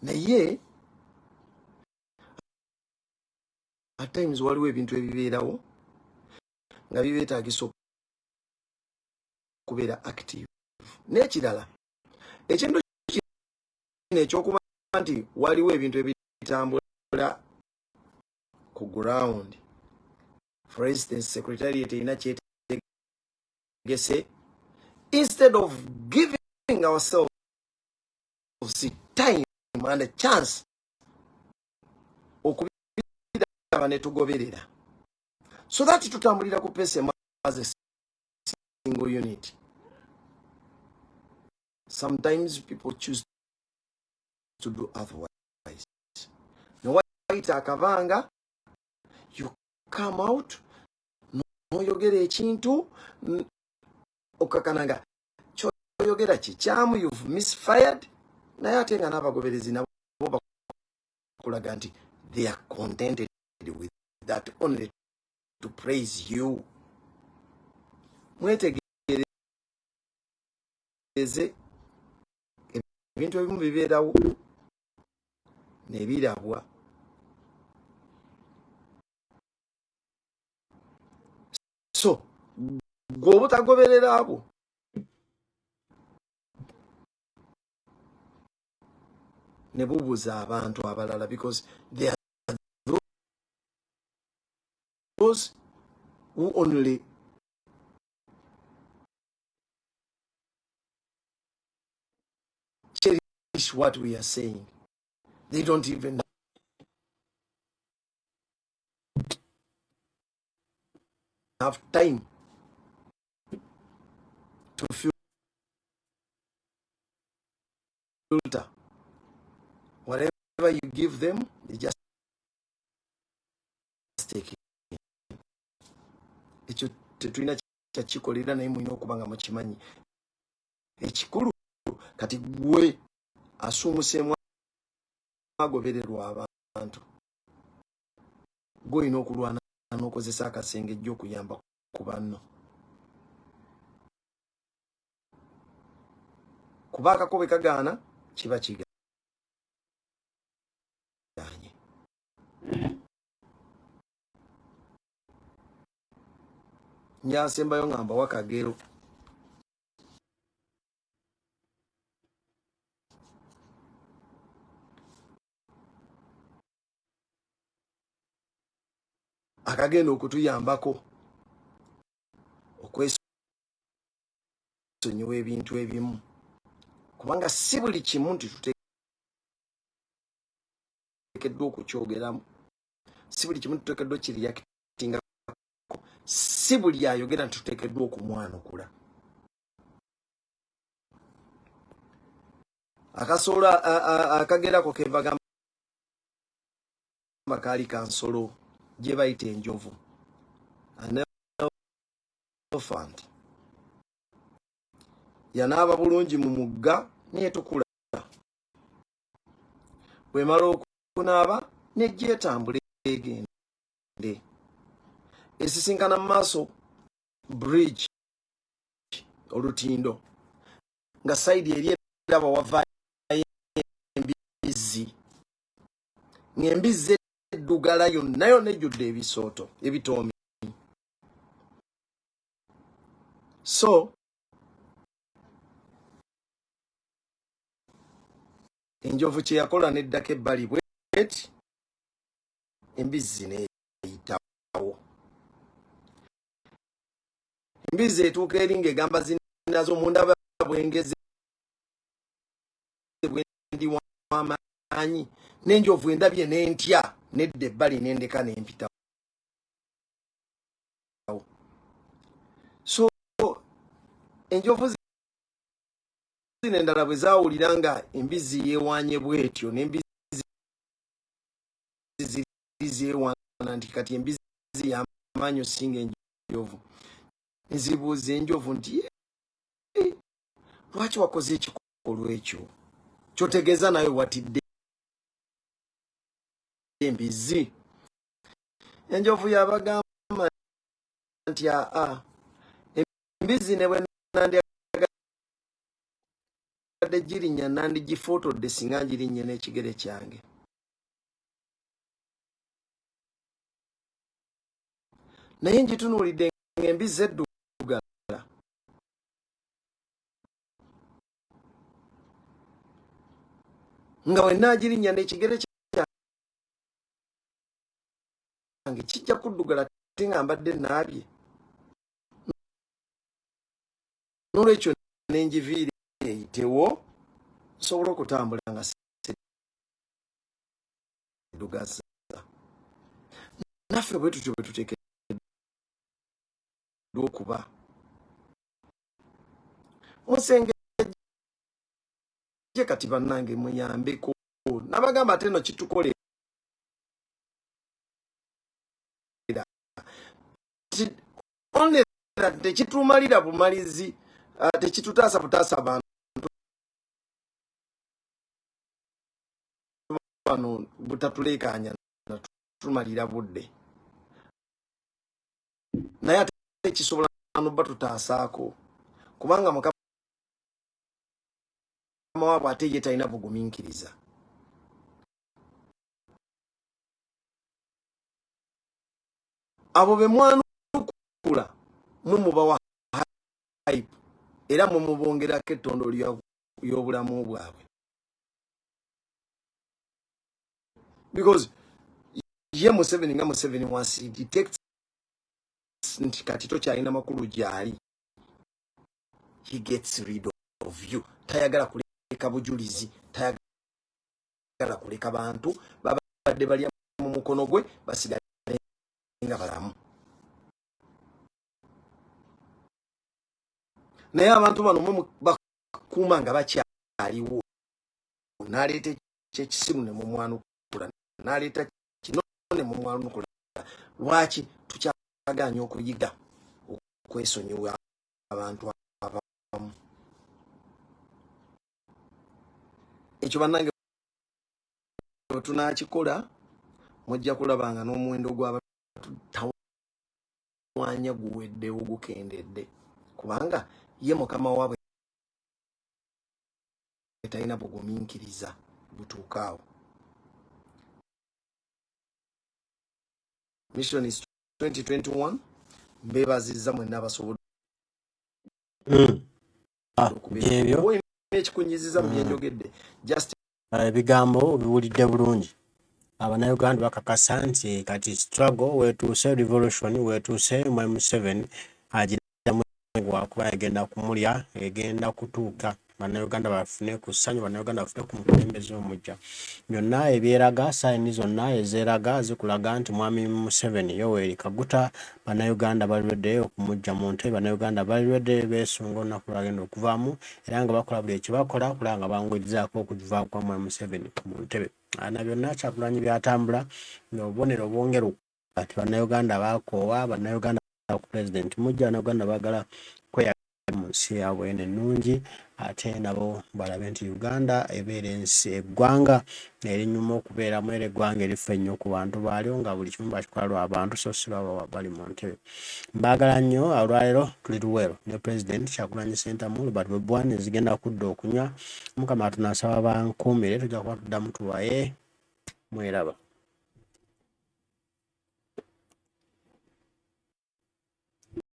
Naye at times waliwo ebintu ebibeerawo nga bibeetagisa okubeera active. N'ekirala, ekintu kino ekyokuba nti waliwo ebintu ebitambula ku ground, for instance secretariat erina kyetegese, instead of giving ourselves time and a chance okubiraba ne tugoberera so that tutambulira ku pace as a single unit, sometimes people choose to do otherwise. Newayita akabanga, you come out noyogera ekintu okakana nga kyoyogera kikyamu, you've misfired, naye ate nga n'abagoberezi nabo bakulaga nti they are contented with that, only to praise you. Mwetegereze, ebintu ebimu bibeerawo ne birabwa. So gwe obutagoberera abo ne bubuza abantu abalala, because there are those who only cherish what we are saying. They don't even have time to filter. Whatever you give them, they just take it. Ekyo tetulina kyakikolera, naye mulina okuba nga mukimanyi. Ekikulu kati gwe asuumuseemu agobererwa abantu, gwolina okulwana n'okozesa akasengejja okuyamba ku banno, kuba akakobe kagaana kiba kigaanye. Njasembayo nga mbawa kagero akagenda okutuyambako okwesonyiwa ebintu ebimu, kubanga si buli kimu nti tuteekeddwa okukyogeramu, si buli kimu tuteekeddwa kireactingako, si buli ayogera nti tuteekeddwa okumwanukula. Akasolo akagerako kebagamba kaali kansolo gye bayita enjovu, an elephant. Yanaaba bulungi mu mugga neetukula. Bwemala okunaaba nejja etambula egende esisinkana mu maaso bridge, olutindo, nga side eri eraba wavaayo embizzi. Ng'embizzi eddugala yonna yonna ejjudde ebisooto ebitoomi. So enjovu kye yakola n'eddako ebbali bweti, embizzi n'eyitawo. Embizzi etuuka eri ng'egamba zinnazo, mundaba bwengeze bwendi w'amaanyi, n'enjovu endabye n'entya nedda ebbali n'endeka n'empitawo. So enjovu zino endala bwe zaawulira nga embizzi yeewaanye bw'etyo, n'embizzi ziri zeewaana nti kati embizzi y'amaanyi osinga enjovu, nezibuuza enjovu nti lwaki wakoze ekikolwa ekyo kyotegeeza nawe watidde embizzi? Enjovu yabagamba nti aa, embizzi ne bwe nandyagadde girinnya nandigifootodde singa ngirinnye n'ekigere kyange, naye ngitunuulidde ng'embizzi eddugala nga wenaagirinnya n'ekigere kyange kijja kuddugala ate nga mbadde naabye, n'olwekyo nengiviira eyitewo nsobole okutambula nga seddugaza. Naffe bwe tutyo bwe tuteekeddwa okuba. Musengejje kati bannange muyambeko, nabagamba ate no kitukolera only that tekitumalira bumalizi, tekitutaasa butaasa bantu bano butatuleekaanya natumalira budde, naye ate kisobola noba tutaasaako, kubanga mukama waabwe ate ye talina bugumiikiriza. Abo be mwanukula mwe mubawa hype era mwe mubongerako ettondo ly'obulamu bwabwe, because ye Museveni nga Museveni once he detects nti kati tokyalina makulu gyali, he gets rid of you. Tayagala kuleka bujulizi, tayagala kuleka bantu babadde balya mu mukono gwe basigale nga balamu. Naye abantu bano mwe bakuuma nga bakyaliwo, n'aleeta ekyekisiru ne mumwanukula, n'aleeta kino ne mumwanukula. Lwaki tukyagaanya okuyiga okwesonyiwa abantu abamu? Ekyo bannange bwe tunaakikola mujja kulaba nga n'omuwendo gw'abatutawaanya guweddewo, gukendedde, kubanga ye mukama waabwe talina bugumiikiriza butuuka awo. Mission is 2021. Mbeebazizza mwenna abasobodde okubeera. Byebyo. Oba olina ekikunyiziza mu byenjogedde, just Ebigambo biwulidde bulungi. Abannayuganda bakakasa nti kati struggle wetuuse, revolution wetuuse, mwami Museveni agiramu wakuba egenda kumulya, egenda kutuuka bannayuganda bafune ku ssanyu, bannayuganda bafune ku mukulembeze omujja. Byonna ebyeraga, signs zonna ezeeraga zikulaga nti mwami Museveni Yoweri Kaguta, bannayuganda bali ready okumujja mu ntebe. Bannayuganda bali ready, beesunga olunaku lwagenda okuvaamu, era nga bakola buli ekibakola okulaba nga banguyirizaako okuva kwa mwami Museveni mu ntebe. Na byonna Kyagulanyi byatambula ng'obubonero bwongera ati bannayuganda bakoowa, bannayuganda ku pulezidenti mujja, bannayuganda baagala kweyagala mu nsi yaabwe eno ennungi, ate nabo balabe nti Uganda ebeera ensi eggwanga erinyuma okubeeramu, era eggwanga erifa ennyo ku bantu baalyo, nga buli kimu bakikola lwa bantu so si lwabo bali mu ntebe. Mbaagala nnyo. Olwaleero tuli Luweero ne pulezidenti Kyagulanyi Ssentamu Robert Bobi Wine, zigenda kudda okunywa. Mukama tunasaba bankuumire, tujja kuba tuddamu tuwaye. Mweraba.